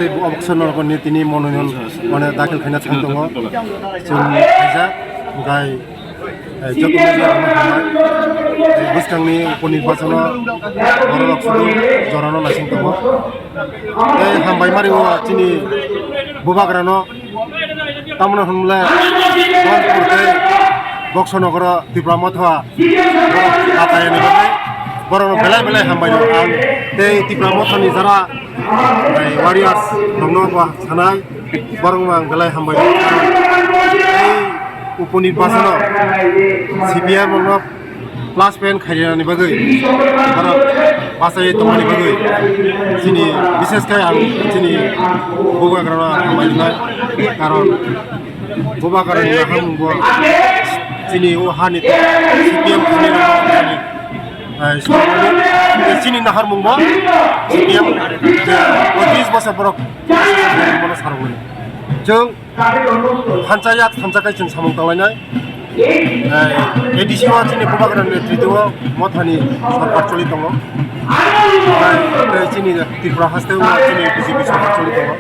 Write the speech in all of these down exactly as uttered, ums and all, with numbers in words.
Bo obokso norokni tini mononoyon mane dakhil khaina thang tongo. Chwng khaijak, gai, eh, joto media rokno hambai. Eh, bwskangni uponirbachano bororok sudu jorano naising tongo. Tei hambai mari o chini bubagrano. Tamoni hwnle Bokso nogoro Tipra Motha borok batayani bagwi borokno belai belai hambai rok ang tei Tipra Mothani jara, eh, warriors rokno bo sanai borokno ang belai hambai rok tei uponirbachano C P M rokno plus point khairani bagwi, borok bachai tongmani bagwi chini, bishesh khe ang chini bubagrano hambai rinai, karon bubagrani naharmungbo chini o hani C P M khani rok, eh, chini naharmungbo C P M je poitrish bosor borok bono sarwmani. Chwng Thansa yak thansa kai chwng samung tanglainai. Eh, A D C o chini bubagrani netrito o Mothani sorkar choli tongo. Tei chini Tripura haste o chini B J P sorkar choli tongo.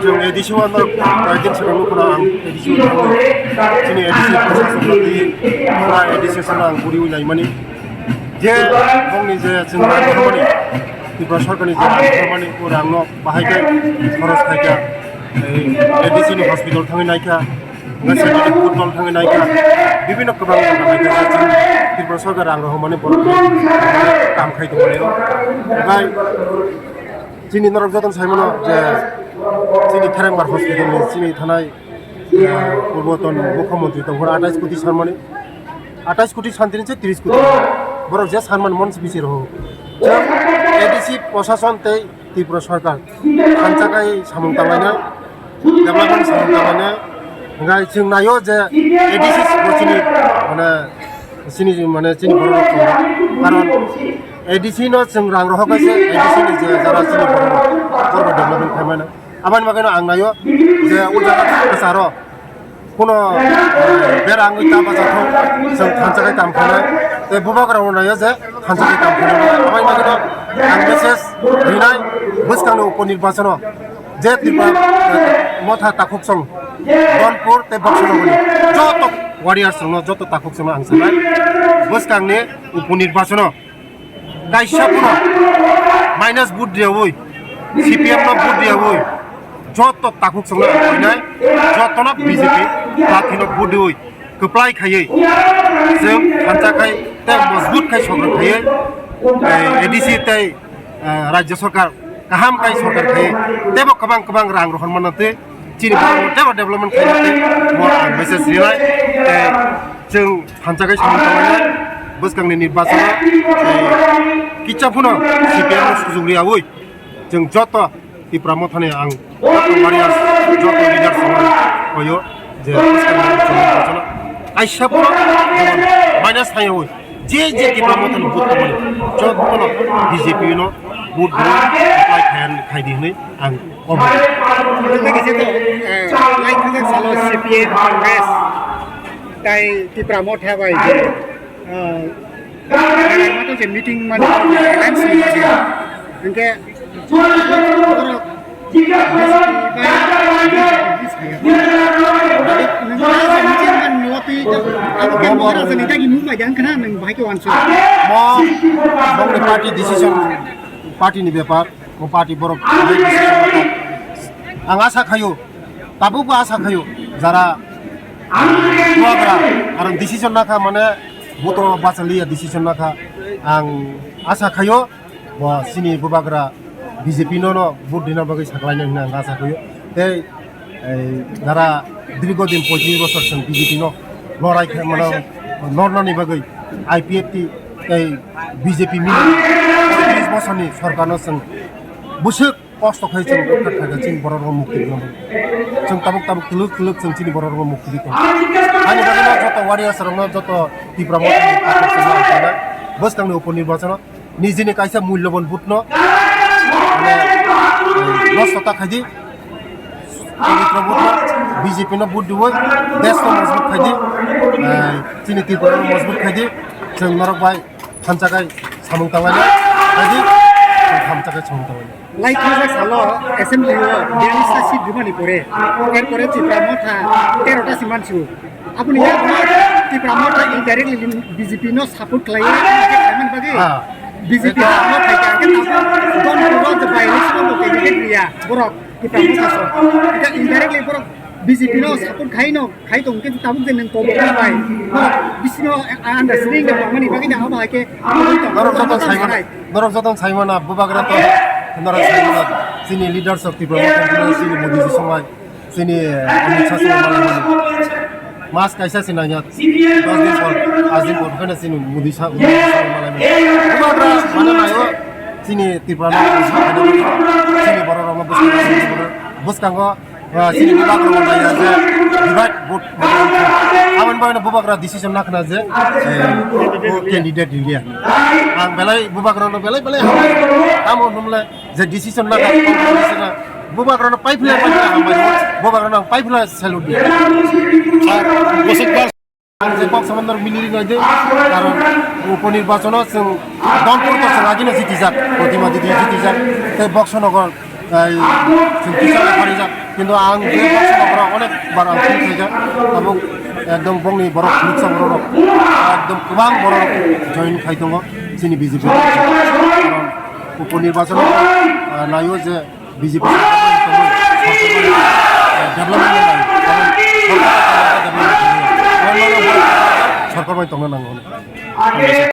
Chwng A D C o no koi din swkang nukho ang A D C o thangwi chini A D C proshasok no twi A D C o ang guriwi naimani. Je bongni je chwng rang rwmani, Tripura sorkarni je rang rwmani, o rangno bahai khe khoros khai kha, ei A D C ni hospital thangwi nai kha, wngkha football thangwi nai kha, bibhinno kwbang jaga nai kha, chwng Tripura sorkar rang rwmani borok kam khai tongmani. Obai chini norok jotono sai mano je chini Kherengbar hospital ni chini thanai, eh, purboton mukhyamantri tongphuru atais koti sanmani, atais koti santirni se tris koti borok je sanmani mon bisi rw. Chwng A D C proshashan tei Tripura sorkar thansa kai samung tanglainai, development samung tanglainai, hwnkhai chwng naio je A D C bo chini, mane, chini, mane, chini borok rok tongo. Karon A D C no chwng rang rohor kaisa A D C ni je jara chini borok rok, borok development khaimano. Aboni bagwi no ang naio je o jaga kwcharo kuno, eh, bera wngwi ta bachathok, chwng thansa khe kam khainai. Tei bubagra rok naio je thansa khe kam khainai. Aboni bagwi no ang message rinai bwskangni uponirbachano je Tripura, eh, Motha takhuk song Donpur tei Boksonogorni joto warriors rokno, joto takhuk songno ang sanai bwskangni uponirbachano. Kaisa phano minus vote riyawi, C P M no vote riyawi, joto takhuk songno ang koinai, jotono B J P party no vote riwi kwplai khaiwi chwng thansa khai tei mojbut khai sorkar khaiwi, eh, A D C tei, eh, Rajya Sorkar kaham khai sorkar khaiwi teibo kwbang kwbang rang rohor manna twi chini borok teibo development khaina tei mo ang message rinai tei chwng thansa khai samung tanglainai bwskangni nirbachano tei kisa phano C P M no sujuk riyawi chwng joto Tipra Mothani ang joto warriors, joto leaders rokno hoyo je bwskangni chwng kaisa borok jemon minus thangyawi je je Tipra Mothani vote tongmani jotono B J P no vote rwi apply khai, khai di hwnwi ang obo. Tei kisa to, eh, lai thangsa salo C P M, Congress, tai Tipra Motha bai je, eh, Rangma tong se meeting mani, alliance ni mani. Hingke borok B J P bai B J P ni saya. Nang meeting man nuwa twi, ano kan kira sa ni dagi mumbai dang kana nang bahai ke wansu. Mo, bongni party decision, party ni bepar, mo party borok ang asa khayo, tabuk bo asa khayo, jara bubagra, aro decision nakha mane, buto bachaliya decision nakha, ang asa khayo, bo chini bubagra B J P no no vote dina bagwi saklaina hwnwi ang asa khayo. Tei, ei, jara dirgo din poitrish bosor chwng B J P no lorai khe mano, lornani bagwi I P F T tei B J P mili poitrish bosorni sorkarno chwng bwswk kosto khai chwng rwkha kha chini borok rok mukti rwna bagwi. Chwng tabuk tabuk twlwk twlwk chwng chini borok rok mukti rwkha. Ani bagwi no joto warriors rok no joto Tipra Motha ni takhuk chwng no ang khainai. Bwskang ni uponirbachano nijini kaisa muilloban vote no, mane, nosto ta khaidi. Pabitro vote no, B J P no vote diwi, desh no mojbut khaidi. Eh, chini Tripura no mojbut khaidi. Chwng norok bai thansa khai samung tanglaina khaidi. Chwng thansa khai samung tanglaina. Lai thajak salo assembly o biyalish ta seat rwmani pore, er pore Tipra Motha tero ta si mansu. Aboni yago Tipra Motha indirectly B J P no support khlaiwi khaimani bagwi. Ha. B J P no khaikha, hwnkhe tabuk Donpuro je by election o bo candidate riya borok Tipra Motha so. Hwnkhe indirectly borok B J P no support khai no khai tong khe tabuk je nwng kobok bai. Borok bisingo understanding de tongmani bagwi de abo hai khe Norok joto saimana, norok joto saimana, bubagra to, norok saimana, chini leaders of Tipra Motha, chini Modi ji somai, chini, eh, Amit Shah somai malai mani. Mas kaisa se nangya, dos din por, pas din por, kheno chini Modi Shah, Modi ji somai malai mani. Bubagra mana nayo, chini Tipra Motha, chini borok rok bwskango, bwskango, Ah, chini bubagrano naiya je divide vote. Aboni bagwino bubagra decision nakhna je, eh, o candidate riliya. Ang belai bubagrano belai belai hambai. Tamo hwnle je decision nakha, bubagrano paiphle paiphle hambai. Bubagrano ang paiphle salute di. Ang je kok samandar mili ri nai de, karon uponirbachon o chwng Donpur to chwng agino jitijak, Protima jiti jitijak, tei Boksonogor, ai, chwng kisa pharijak. Kintu ang je Boksonogor onek bar ang phil khaijak, tabuk ekdom bongni borok philipsa borok rok, ekdom kwbang borok rok join khai tongo chini B J P. Karon uponirbachon o, ah, naio je B J P sorkar bai tongwi, sorkar bai, eh, development bai, karon sorkar bai tongna nango.